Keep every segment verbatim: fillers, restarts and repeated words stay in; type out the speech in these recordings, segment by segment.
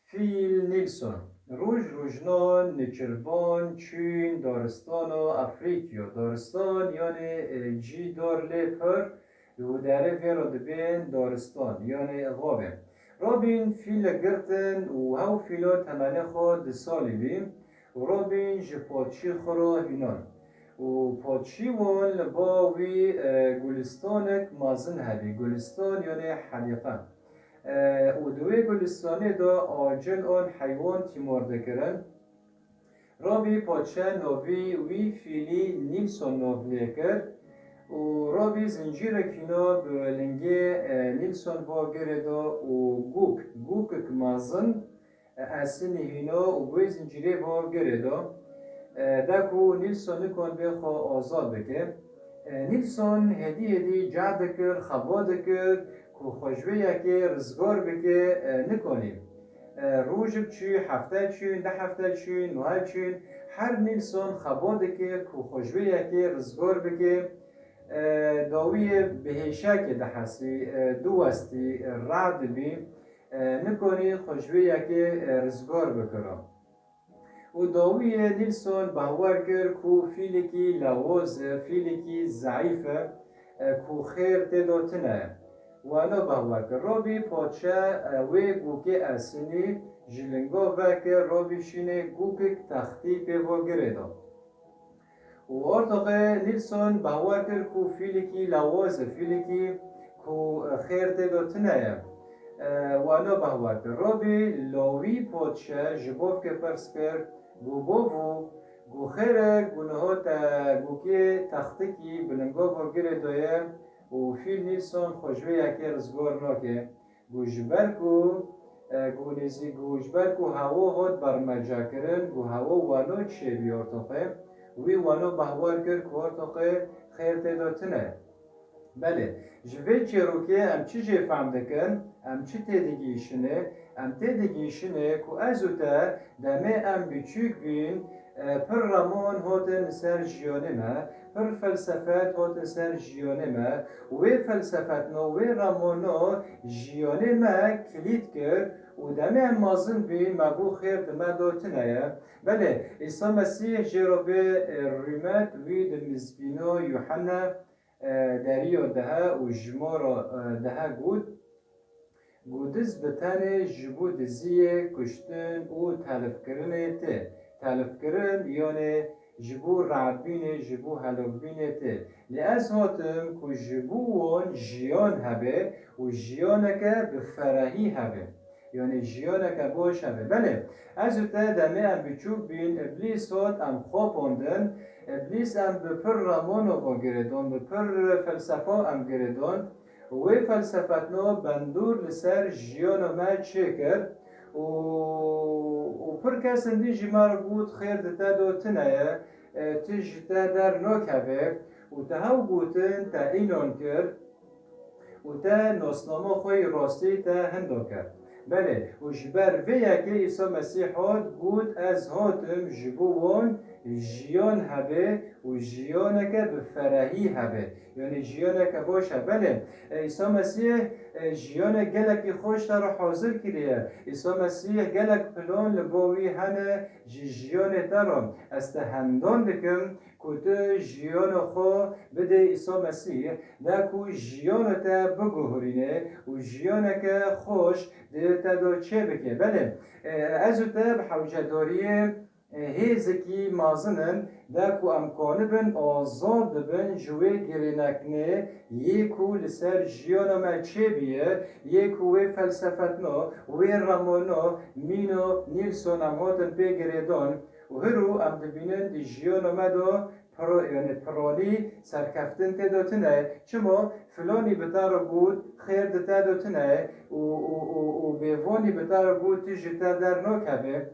Phil Nilsson. Roj rojnan nêçîrvan çûn daristana Afrîkî ya. Daristan yanê, e, cî dar lê pir û derê vê re dibên daristan, yanê xabê. Robîn Phil girtin û hew Philo temenê xwe du salî bî û Robîn ji padşî xwe re hînan. Û padşî wan li ba wî, e, gulistanek mezin hebî. Gulistan yanê hedîqe. E, û di wê gulistanê de acil an heywan tîmar dikirin. Robî padşe navî wî Philî Nilsson nav lê kir û Robî zincîrek hîna bi lingê, e, Nilsson va girê de û gûk, gûkek mezin, e, esinî hîna û bi wê zincîrê va girê de, e, de ku Nilsson nikon bê xwe azad bike. E, Nilsson hêdî hêdî cehd dikir, xebat dikir ku xwe ji wê yekê rizgar bike, e, nikonî. E, rojek çû, hefte çûn, du hefte çûn, nuhe çûn, her Nilsson xebat dike ku xwe ji wê yekê rizgar bike. E, dawiyê bi hêşekê dihesî, e, diwestî, e, rad dibî, e, nikonî xwe ji wê yekê, e, rizgar bikira. Û dawiyê Nilsson behwer kir ku fîlekî lewaz e, fîlekî zeîf e, e, ku xêr tê de tune ye. Wano behwer kir. Robî padşe, e, wê gûkê esinî ji linga vekir, Robî şînê gûkek textî pê va girê da. Û ortoxê Nilsson behwer kir ku fîlekî lewaz e, fîlekî ku, e, xêr tê de tune ye. E, wano behwer kir. Robî lawî padşe ji bovkê pirs kir, gu bov û gu xêr e, gu niha te gûkê textikî bi linga va girê de ye û Phil Nilsson xwe ji wê yekê rizgar nake. Gu ji ber ku, e, gu nêzî-, gu ji ber ku hewa hat bermecakirin, gu hewa wano çêbî ortoxê, wî wano behwer kir ku ortoxê xêr tê de tune. Belê, ji vê çêrokê em çi jê fehm dikin, em çi têdigihîşinê? Em têdigihîşinê ku ez û te demê em biçûk bîn, e, pir remon hotin ser jiyanê me, pir felsefet hotin ser jiyanê me. Wê felsefetno, wê remono jiyanê me kilît kir û demê em mezin bîn, me bû xêr di me de tune ye. Belê, Îsa Mesîh jê re bê, e, rûmet wî di mizgîno Yuhanna, e, deriyo dehe û jimara, e, dehe got, Got, ez bi tenê ji bo diziyê, kuştin û telifkirinê tê. Telifkirin, yanê ji bo rehetbînê, ji bo helokbînê tê. Lê ez hatim ku ji bo wan jiyan hebe û jiyaneke bi ferehî hebe. Yanê jiyaneke baş hebe. Belê, ez û te demê em biçûk bîn, Îblîs hat em xapandin. Îblîs em bi pir remono girêdan, bi pir felsefa em girêdan. Wê felsefetno bendûr li ser jiyana me çêkir û, û pir kesin dî jî me re got, xêr di te de tune ye, e, tu ji te dernakeve û te hew gotin te înan kir û te nasnama xwe yê rastî te hinda kir. Belê, û ji ber vê yekê Îsa Mesîh hat, got, ez hatim ji bo wan jiyan hebe û jiyaneke bi ferehî hebe. Yanî jiyaneke baş e. Belê, e, Îsa Mesîh, e, jiyanek gelekî xweş te re hazir kiriye. Îsa Mesîh gelek plan li bo wî hene ji jiyanê te re. Ez te hendon dikim ku tu jiyana xwe bidê Îsa Mesîh, de ku jiyana te biguhurîne û jiyaneke xweş di te de çêbike. Belê, e, ez û te bi hewcedariyê e, hêzekî mezin in, de ku em kanibin azad bibin ji wê girêneknê yê ku li ser jiyana me çêbîye, yê ku wê felsefetna, wê remana mîna Nîlson em hatin pê girêdan û hiro em dibînin di jiyana me de piro-, yanî piranî serkeftin tê de tune ye. Çima? Filanî bi te re got, xêr di te de tune ye û, û, û, û bêvanî bi te re got, tu ji te dernakeve.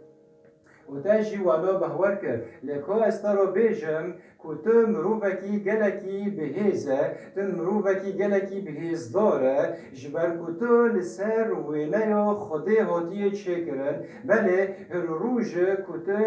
Û te jî wano behwer kir. Lê ka ez te re bêjim Ku tu mirovekî gelekî bihêz e, tu mirovekî gelekî bihêzdar e, ji ber ku tu li ser wêneya Xwedê hatiye çêkirin. Belê, her roj ku tu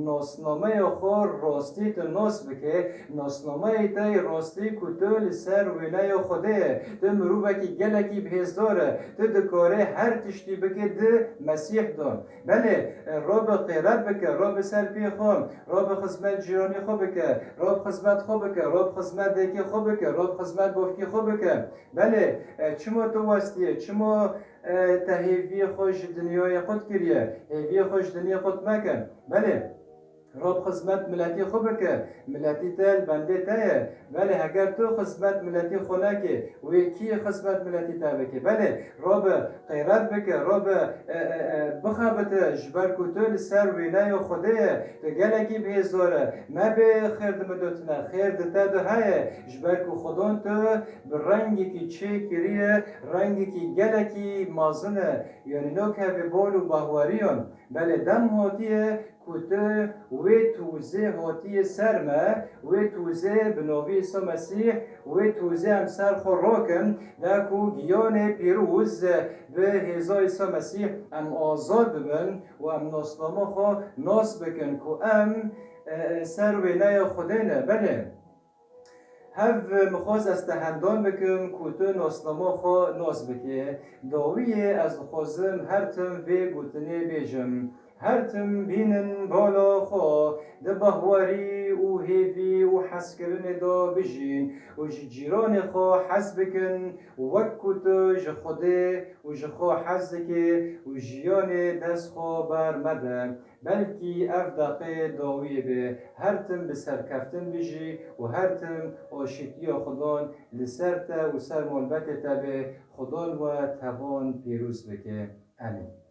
nasnameya xwe rastî tu nas bike, nasnameyê te yê rastî ku tu li ser wêneya Xwedê ye, tu mirovekî gelekî bihêzdar e, tu dikarê her tiştî bike di Mesîh de. Belê, e, rabe qêret bike, rabe ser pê xwe, rabe xizmet cîranê xwe bike, rabe xizmet xwe bike, rabe xizmet dayikê xwe bike, rabe xizmet bavkê xwe bike. Belê, e, çima tu westiye, çima, e, te hêviyê xwe ji dinyayê qut kiriye, hêviyê xwe ji dinyê qut meke. Belê, rabe xizmet miletî xwe bike, miletî te li bendê te ye. Belê, heger tu xizmet miletî xwe nekê, wê kî xizmet miletî te bike? Belê, rabe qêret bike, rabe, e, e, e, bixebite, ji ber ku tu li ser wêneya Xwedê ye, tu gelekî bihêzdar e. Mebê xêr di min de tune, xêr di te de heye, ji ber ku Xwedon tu bi rengekî çêkiriye, rengekî gelekî mezin e, yanî nokeve bal û bahweriyan. Belê, dem hatiye ku tu wê tozê hatiye ser me, wê tozê bi navê Îsa Mesîh, wê tozê em ser xwe rakin, da ku giyanê pîroz bi hêza Îsa Mesîh em azad bibin û em nasnama xwe nas bikin ku em, e, e, ser wêneya Xwedê ne. Belê. Hev min xwest ez te hendam bikim ku tu nasnama xwe nas bikî. Dawiyê ez dixwazim her tim vê gotinê bêjim. Her tim bînin bala xwe di bahwerî û hêvî û hezkirinê de bijîn û ji cîranê xwe hez bikin wek ku tu ji Xwedê û ji xwe hez dikî û jiyanê dest xwe ber mede. Belkî ev deqê dawiyê be, her tim bi serkeftin bijî û her tim aşîtiya Xudan li ser te û ser malbetê te be. Xudan we tevan pîroz bike. Emîn.